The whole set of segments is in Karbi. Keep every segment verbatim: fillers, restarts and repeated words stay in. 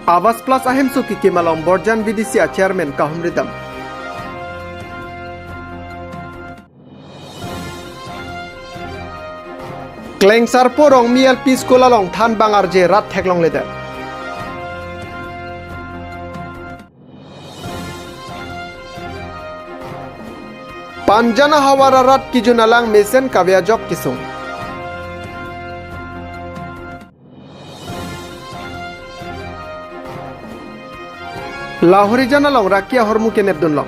Awas Plus ahemso kekim along Borjan V D C a chairman kahumri dam. Klengsarpo Rongmi L P School along thanbang arje rat theklongledet. Panjan ahavar arat kejun alang mesen kave ajok kesung. Lahorijan along raki ahormu kenepdunlong.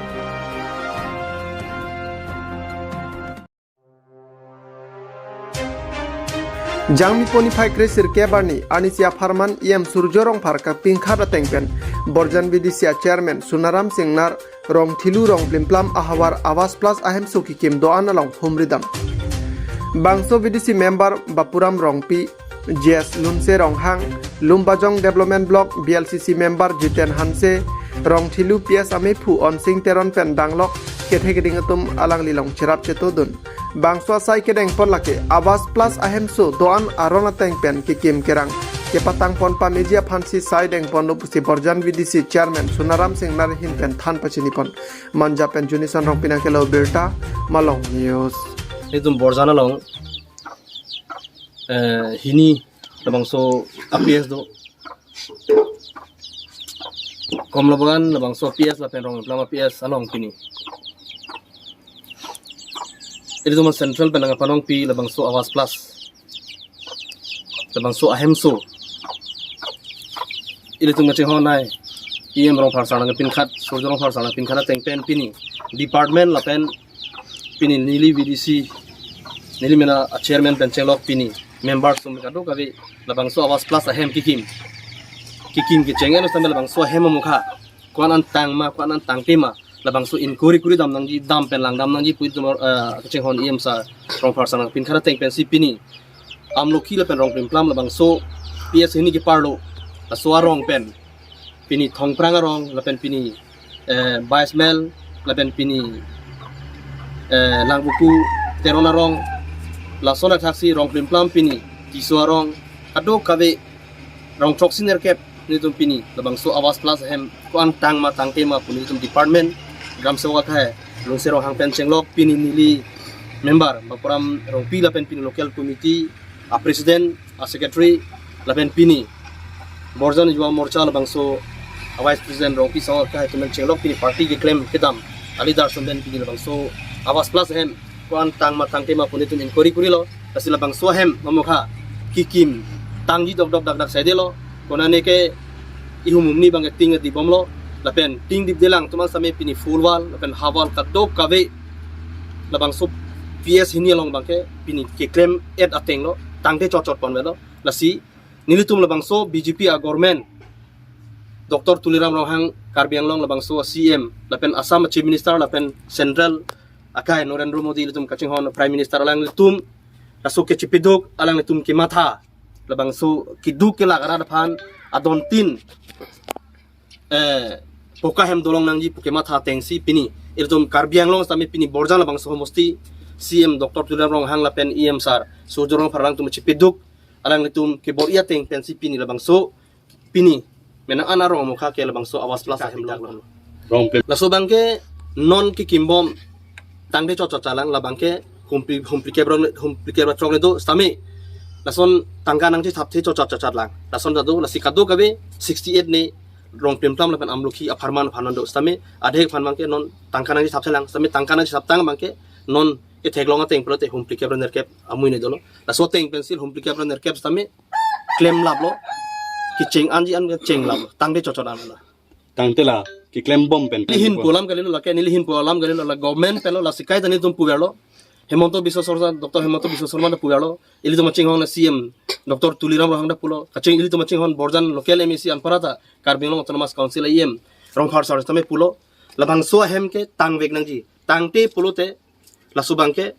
Jangmipo niphai kre sirkep arni, arnisi apharman E M Surjo Rongphar kapinkhat ateng pen Borjan V D C a chairman Sonaram Singnar Rongthilu Rongplimplam ahavar Awas Plus ahemso kekim do-an along humri dam. Bangso V D C member Bapuram Rongpi, J S Lunse Ronghang, Lumbajong Development Block B L C C member Jiten Hanse, Rongthilu P S amephu Onsing Teron pen danglok kethe keding atum alangli along cherap chetodun. Bangso asai kedengpon lake Awas Plus ahemso do-an aron ateng pen kekim kerang kepatangpon pameji aphansi sai dengponlo pusi Borjan V D C chairman Sonaram Singnar ahin pen than pachinipon. Manja pen Junison Rongpi nangkelo birta, Malong News. Itum Borjan along, eh, hini labangso a P S do. Komlabagan labangso a P S lapen Rongplimplam a P S along pini. Ilitum a-central pen nangpanongpi labangso Awas Plus. Labangso ahemso. Ilitum kachinghon nai. E M Rongphar sar nangpinkhat, Surjo Rongphar sar nangpinkhat ateng pen pini department lapen pini neli V D C, neli mena a chairman pen chenglok pini member sum kadokave labangso Awas Plus ahem kekim. Kekim kecheng eno sambil labangso ahem amokha. Ko-an an tang ma, ko-an an tangte ma, labangso inquiry kuri dam nangji, dam pen lang dam nangji pu itum, eh, kachinghon E M sar Rongphar sar nangpinkhat ateng pensi pini Amlokhi lapen Rongplimplam labangso P S hini keparlo, laso arong pen pini Thongprang arong lapen pini, eh, Baismel lapen pini, eh, Langbuku Teron arong, lason athaksi Rongplimplam pini Tisso arong, kadokave rong throksi nerkep nelitum pini labangso Awas Plus ahem ko-an tang ma tangte ma pu nelitum department Gram Sevak Akhai Lunse Ronghang pen chenglok pini neli member Bapuram Rongpi lapen pini local committee a president, a secretary, lapen pini Borjan Yuva Morcha labangso a vice president Rongpi Sangho Akhai atum pen chenglok pini party keklem kedam a leader sum pen pini labangso Awas Plus ahem ko-an tang ma tangte ma pu nelitum inquiry kurilo. Lasi labangso ahem amokha kekim tangji dokdok dakdak saidelo. Konane ke ihum humni bangke ting dibomlo. Lapen ting dipdelang atum an same pini Phulwal lapen Hawal kadokave labangso P S hini along bangke pini keklem et atenglo, tangte chotchot ponvelo. Lasi nelitum labangso B J P a government, Doctor Tuliram Ronghang Karbi Anglong labangso a C M lapen Assam Chief Minister lapen Central akai Narendra Modi ilitum kachinghon Prime Minister alanglitum laso kechipiduk alanglitum kematha labangso keduk kelak arat aphan adontin, eh, poka hem dolong nangji pu kematha atengsi pini ilitum Karbi Anglong sitame pini Borjan labangso homosti C M Doctor Tuliram Ronghang lapen E M sar Surjo Rongphar alangtum chipiduk alanglitum kebor-i ateng pensi pini labangso pini mena an arong amokha ke labangso Awas Plus ahem long. Rong pe- Laso bangke non kekimbom tangte chotchot chalang, labangke humpli, humpli kep ra, humpli kep ra chok le do sitame lason tangka nangchethapthe chotchot chotchot lang. Lason ta do, lasi kadokave sixty-eight ne Rongplimplam lapen Amlokhi apharman apharman do sitame adhek aphan bangke non tangka nangchethapthe lang sitame tangka nangchethaptang bangke non ketheklong ateng pulote humpli kep ra nerkep amui ne dolo. Laso ateng pensi humpli kep ra nerkep sitame klemlaplo, kecheng anji an kecheng laplo, tangte chotchot anlo. Tangte la keklembom pen neli hin pu alam kalilo, lake neli hin pu alam kalilo, la government penlo, lasi kaita nelitum puverlo. Himanta Biswa Sarma, Doctor Himanta Biswa Sarma ta puverlo. Ilitum kachinghon C M Doctor Tuliram Ronghang ta pulo. Kaching ilitum kachinghon Borjan local M A C anparta ta Karbi Anglong Autonomous Council E M Rongphar sar sitame pulo. Labangso ahem ke tangvek nangji. Tangte pulote laso bangke,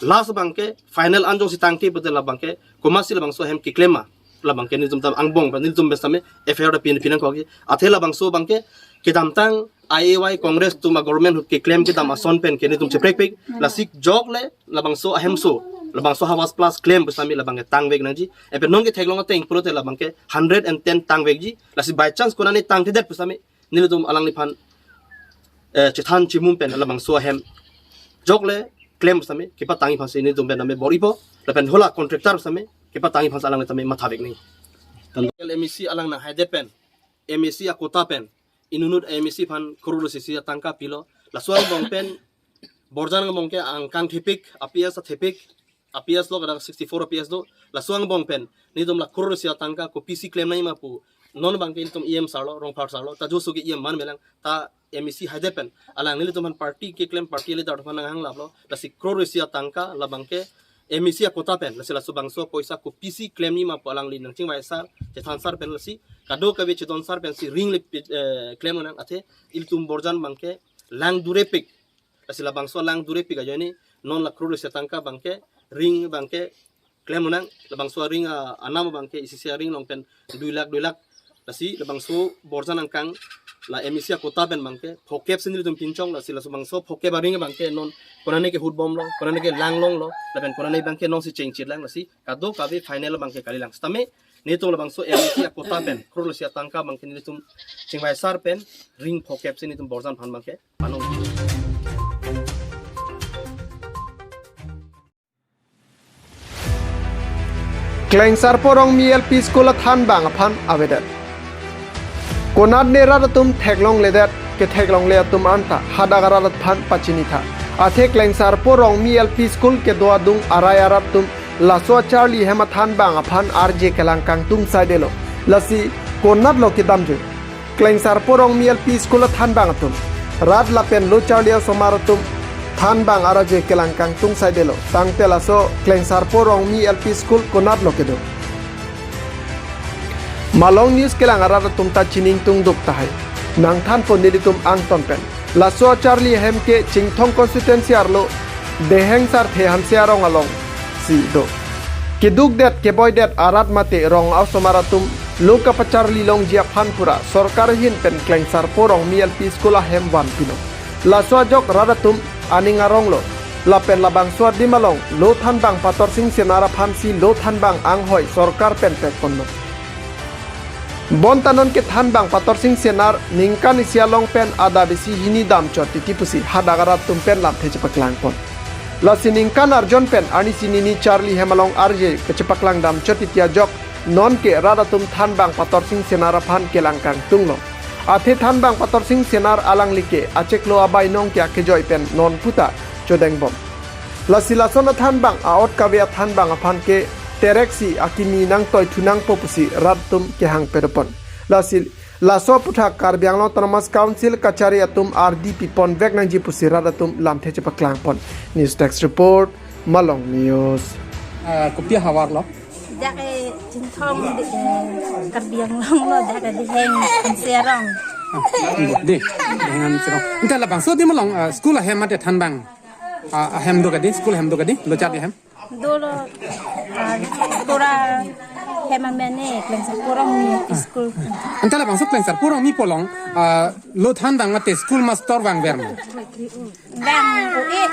laso bangke final anjongsi tangte pulote labangke komatsi labangso ahem keklem ma, labangke nelitum tam angbong pen nelitum pen sitame F I R ta pin pinang kogi. Athe labangso bangke kedamtang I A Y Congress atum a-government ahut keklem kedam ason pen ke nelitum cheprekpik. Lasi jok le labangso ahemso, labangso Hawas Plus klem pusitame labang ke tangvek nangji. Lapen non ke theklong ateng pulote labang ke hundred and ten tangvekji. Lasi by chance konane tangthedet pusitame nelitum alangliphan, eh, chethan chimum pen labangso ahem jok le klem pusitame kepatangji aphansi nelitum pen tame bor-ipo. Lapen hala contractor pusitame kepatangji aphansi alangli tame mathavek nangji. L M A C alang nanghaidet pen, M A C a-quota pen, inut inut M A C aphan crore isi isi atangka pilo. Laso angbong pen, Borjan angbong ke angkang thepik, a P S athepik, a P S lo kadang sixty-four a P S do. Laso angbong pen nelitum la crore isi atangka kopisi klem nangji ma pu. Non abang ke nelitum E M sir lo, Rongphar sir lo, ta joso ke E M man melang, ta M A C haidet pen alang nelitum aphan party keklem, party leader aphan nanghanglaplo. Lasi crore isi atangka labang ke M A C a-quota pen, lasi laso bangso poisa kopisi klemji ma pu alangli nangchingvai sar, chethan sar pen lasi kadokave chedon sar pensi ring le pi-, eh, klem nang athe ilitum Borjan abang ke lang durepik. Lasi labangso lang durepik ajoine non la crore isi atangka abang ke ring abang ke klem nang, labangso ring a-, anam abang ke isi isi aring along pen dui lakh, dui lakh. Lasi labangso Borjan angkang la M A C a-quota pen abang ke phokep si nelitum pinchong, lasi laso bangso phokep aring abang ke non konane ke hutbomlo, konane ke langlonglo, lapen konane abang ke nonsi chengchirlang, lasi kadokave final abang ke kalilang. Sitame nelitum labangso M A C a-quota pen crore isi atangka abang ke nelitum chingvai sar pen ring phokep si nelitum Borjan aphan abang ke panong. Klengsarpo Rongmi L P School athanbang aphan avedet. Konat ne rat atum theklongledet, ketheklongle atum anta hadak arat aphan pachinitha. Athe Klengsarpo Rongmi L P School kedo adung arai arat atum laso acharli hem athanbang aphan arje kelang kangtung saidelo. Lasi konatlo kedamjui? Klengsarpo Rongmi L P School athanbang atum, rat lapen lo charli osomar atum thanbang arje kelang kangtung saidelo. Tangte laso Klengsarpo Rongmi L P School konatlo kedo? Malong News kelang arat atum ta chiningtungduk tahai. Nangthanpo nelitum angton pen. Laso acharli hem ke Chinthong constituency arlo Deheng Sarthe Hanse arong alongsi do. Kedukdet keboidet arat mate rong osomar atum lo kapacharli longji aphan pura sorkar ahin pen Klengsarpo Rongmi L P School ahem vanpilo. Laso ajok rat atum aning aronglo. Lapen labangso adim along lo thanbang Patorsing Singnar aphansi lo thanbang anghoi sorkar pen pekponlo. Bonta non ke thanbang Patorsing Singnar ningkan isi along pen adap isi hini damchot titi pusi hadak arat atum pen lamthe chepaklangpon. Lasi ningkan arjon pen arnisi nini charli hem along arje kachepaklang damchot titi ajok non ke rat atum thanbang Patorsing Singnar aphan kelang kangtunglo. Athe thanbang Patorsing Singnar alangli ke achiklo abainong ke akejoi pen non puta chodengbom. Lasi lason athanbang a-ot kave athanbang aphan ke tereksi akimi nangtoithu nangpo pusi rat atum kehang pedopon. Lasi laso aputhak Karbi Anglong Autonomous Council kachari atum ardi piponvek nangji pusi rat atum lamthe chepaklangpon. News Desk Report, Malong News. Ah, kopi ahavar lo? Dak ke Chinthong, eh, Karbi Anglong lo, dak ke Deheng Hanse arong. Ah, de, Deheng Hanse arong. Anta labangso adim along, ah, school ahem mate thanbang, ah, ahem do kadi, school ahem do kadi, lo charli hem? Dolo, ah, pura hem amen ke Klengsarpo Rongmi L P School. Anta labangso Klengsarpo Rongmi pu along, ah, lo thanbang mate school master vangver ma? Vang o-e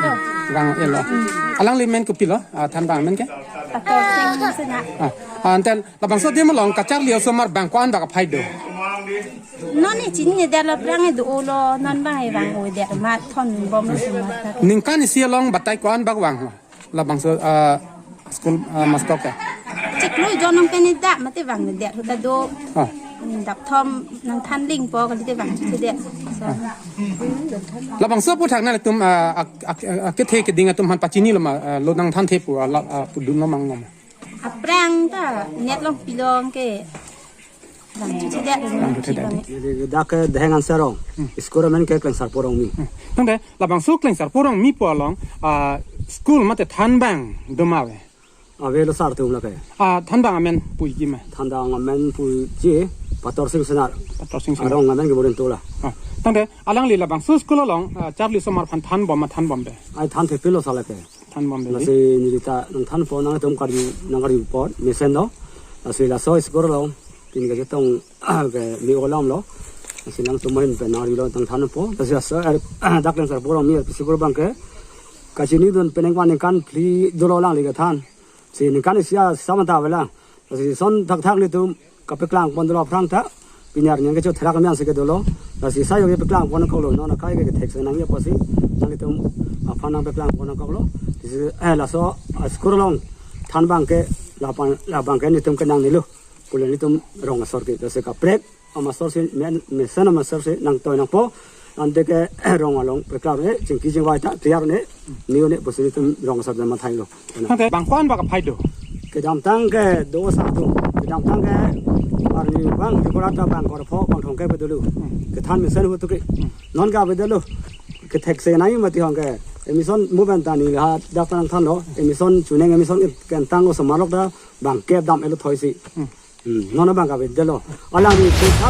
lo. Vang o-e lo. Alangli men kopilo, ah, thanbang amen ke? Patorsing Singnar. Ah, ah, anta labangso adim along kacharli osomar bang ko-an bak aphai do? Non ne chinine det lo, aphrang do-o lo, non bang e vang o-e det ma thonbomlo osomar ta. Ningkan isi along batai ko-an bak vanglo labangso, ah, school, ah, master ke? Chiklo jon nang pen dak mate vangdet ahut ta do. Ah. Dap thom nangthan lingpo kalite vangthudet. So. Labangso aputhak nanglitum, ah, ak-, ak-, ak-, kethe keding atum aphan pachinilo ma, ah, lo nangthanthe pu, ah, la, ah, pudunlo ma, angno ma? Aphrang ta net along pilong ke vangthudet. Vangthudet. Dak ke Deheng Hanse arong. Hmm. School amen ke Klengsarpo Rongmi. Hmm. Tangte labangso Klengsarpo Rongmi pu along, ah, school mate thanbang do ma ave? Avelo sar atum lake. Ah, thanbang amen puji ma? Thanbang amen puji Patorsing Singnar. Patorsing Singnar. Arong amen ke Borintola. Ah, tangte alangli labangso school along, ah, charli osomar aphan thanbom ma thanbomde? Ai thanthepilo sa lake. Thanbomde. Lasi neli ta nangthanpo, nangtum karju, nangkarju apot mesen do. Lasi laso school along pini kachetong ke me-olamlo. Lasi nangtum ahin pen nangrilo tangthanpo. Lasi asa, eh, dak Klengsarbong Arong Mir pisi kur abangke kachinidun pen ningkan ningkan phli dolo alangli kethan. Si ningkan isi asam ta avelang. Lasi son thakthak nelitum kapeklang pon dolo aphrang ta. Pini arni ke chotherak kami ansi ke dolo. Lasi sayo ke peklang pon koklo, non akai ke thekse nangji apotsi nanglitum aphan nangpeklang pon koklo. Lasi, eh, laso, ah, school along than abangke lapan, labangke nelitum kenangnelo. Pule nelitum rong asor ke, lasi kaprek amasor si men, mesen amasor si nangtoi nangpo. Ante ke rong along peklar ne, chingki chingvai ta tiar ne, niu ne pusi nelitum rong asor dan mathailo. Ante bang ko-an ba kaphai do? Kedamtang ke do sa do. Kedamtang ke arni bang di kora ta bang kor pho bang thong ke bedulu. Kethan mesen hu tu ke. Non ka bedulu. Kethekse nai mati hong ke. Emission mo ben ta neli ha dak nangthanlo. Emission chuneng emission kentang osomar lok ta bang kep dam-etlo thoisi. Hmm, non abang ka bedulu. Alangli tu sa.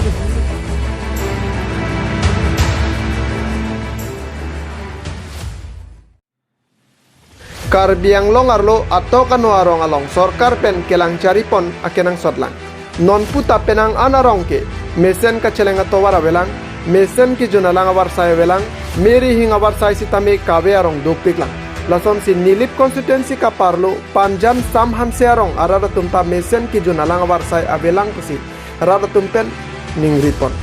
Karbi Anglong arlo atok ano arong along sorkar pen kelang charipon akenangsot lang. Non puta penang an arong ke mesen kacheleng atovar avelang, mesen kejun alang avarsai avelang, me rihing avarsai sitame kave arong dopiklang. Lasonsi Nilip constituency kaparlo Panjan Samhanse arong arat atum ta mesen kejun alang avarsai avelang pusi rat atum pen ningripon.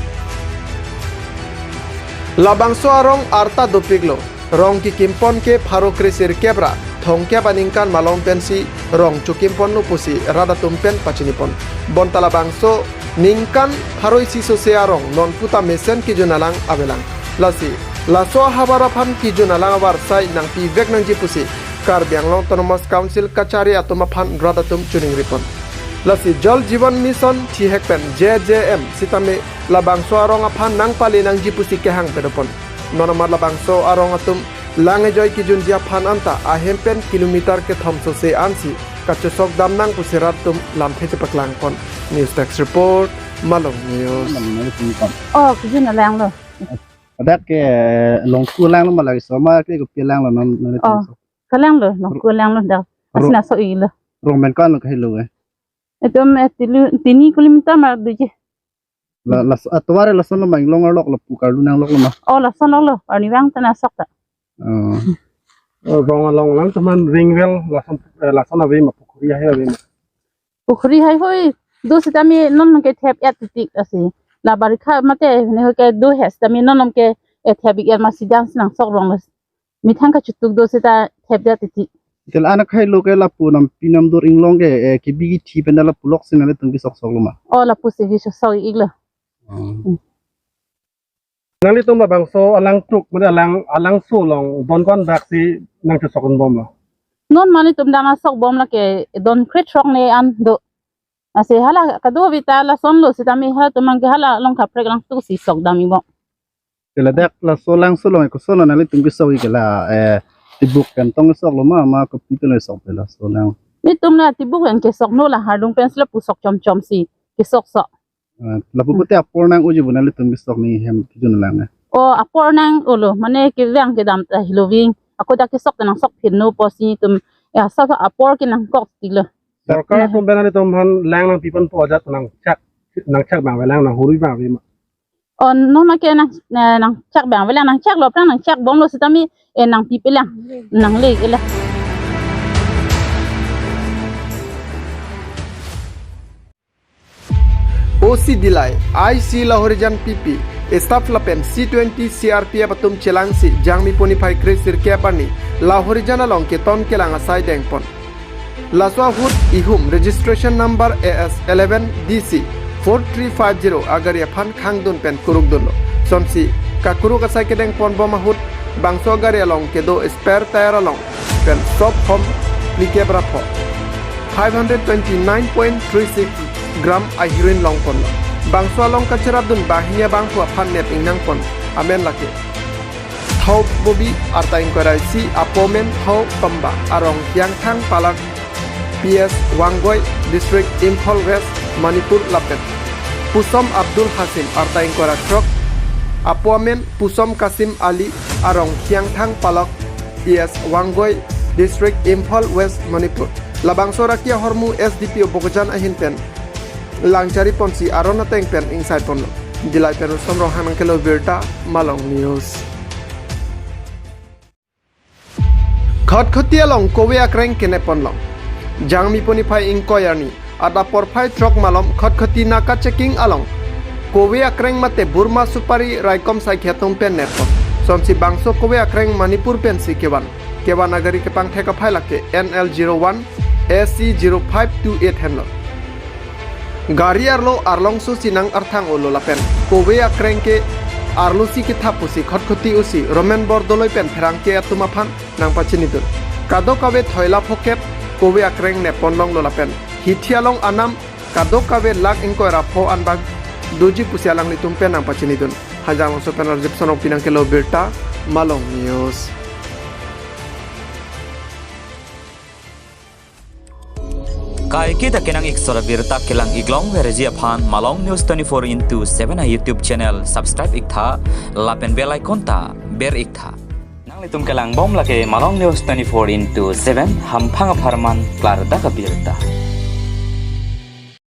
Labangso arong arta dopiklo, rong kikimpon ke pharo kre sirkep ra thomkep aningkan malom pensi rong chokimponlo pusi rat atum pen pachinipon. Bonta labangso ningkan pharo isi sose arong non puta mesen kejun alang avelang. Lasi laso ahavar aphan kejun alang avarsai nangpivek nangji pusi Karbi Anglong Autonomous Council kachari atum aphan rat atum choningripon. Lasi Jal Jeevan Mission thihek pen J J M sitame labangso arong aphan nangpale nangji pusi kehang pedopon. Non amat labangso arong atum lang ejoi kejunji aphan anta ahem pen kilometer kethom sose ansi kachosok dam nang pusi rat atum lamthe chepaklangpon. News Desk Report, Malong News. Oh, kejun alanglo. Adak ke Longku alanglo ma lake soma ke kopi alanglo non non Oh, itu. Kalanglo, Longku alanglo dak. Ro- Asina so-iklo. Rong pen ko-an lo kahelo eh. Itum, eh, tilu, tini kilometer ma doji. La, la, atovar lason lo ma inglong arlok lo pu karlu nangloklo ma. Oh, lason lo, arnivang ta nasok ta. Oh. Oh, rong along lang teman ring well lason, eh, lason ave ma pukhuri hai ave ma. Pukhuri hai hoi, do sitame non ke thep-et titik asi. La barikha mate ne hoi ke do he sitame non ke, eh, thep-et ma si dam si nangsok rong lo. Methang kachetuk do seta thep-et titik. Tel anak hai lo ke lapu nampi namdur inglong ke, eh, kebi kithi pen da lapu lok si nanglitum kesok sok lo ma. Oh, lapu si kesok sok-iklo. Hmm. Nanglitum labangso alang truk, mane alang, alangso along don ko-an dak si nangchosok bomlo? Non mane itum dang asok bom lake don krethrok ne an do. Ase hala kado vita lason lo sitame halatum abangke hala along kaprek lang tu si sok dam-ik bom. Kela dak laso alangso along koson lo nanglitum kesok-ik ke la, eh, tibuk kantong sok lo ma, ma kopi tun sok pe laso alang. Nelitum la tibuk an kesok no la hardung pen si lapu sok chomchom si kesok sok. Eh, lapu pute apor nang-oji bo nanglitum kesok ne hem kejun alang na. Oh, apor nang-olo, mane kevang kedam ta hiloving. Ako dak kesok ta nangsok phin no pusi itum, ya, sa sa apor ke nangkok tilo. Sorkar atum pen nanglitum aphan lang nangpiponpo ajat nangchak, nangchak abang avelang, nanghurui abang ave ma? Oh, non ma ke nang, na, nangchak abang avelang, nangchaklo aphrang nangchak bomlo sitame, eh, nangpi pelang, nangle-iklo. O C Dillai, I C Lahorijan P P, staff lapen C twenty C R P F atum chelangsi Jangmi puni phai kre sirkep arni Lahorijan along keton kelang asai dengpon. Laso ahut ihum registration number A S eleven D C four three five zero agari aphan khangdun pen kurukdunlo. Sonsi kakuruk asai kedengpon bom ahut bangso agari along kedo spare tyre along pen sop hom phlikep ra pho, five hundred twenty-nine point three six gram a-heroin longponlo. Bangso along kacherapdun banghini abangphu aphan nep ingnangpon amen lake Thao Bobi, arta ingkoi ra isi, apo amen Thao Pamba, arong Hiangthang Palak, P S Wangoi, District Imphal West, Manipur lapen Pusom Abdul Hasim, arta ingkoi ra throk, apo amen Pusom Kasim Ali, arong Hiangthang Palak, P S Wangoi, District Imphal West, Manipur. Labangso araki ahormu S D P O Bokajan ahin pen lang chariponsi aron ateng pen ingsaiponlo. Dillai pen Roson Ronghang nangkelo birta, Malong News. Khatkhati along kove akreng kenep ponlong. Jangmi puniphai ingkoi arni, adap porphai throk malom Khatkhati naka checking along kove akreng mate Burma supari raikom saikhe atum pen nep pon. Sonsi bangso kove akreng Manipur pensi kevan. Kevan agari kepangthek aphai lake N L zero one S C zero five two eight henlo. Gari arlo arlongso si nang arthang olo lapen kove akreng ke arlo si kethap pusi Khatkhati O C Romen Bordoloi pen pherangke atum aphan nangpachinidun. Kadokave thoila phokep kove akreng nep ponlonglo lapen hithi along anam kadokave lakh ingkoi ra pho anbak doji pusi alanglitum pen nangpachinidun. Hanjanglongso pen Rajib Sonokpi nangkelo birta, Malong News. Kaiketa kenang-ik sora birta kelang-iklong verji aphan Malong News twenty-four into seven a YouTube channel subscribe iktha, lapen bell icon ta ber iktha. Nanglitum kelangbom lake Malong News twenty-four into seven, hamphang apharman klardak abirta.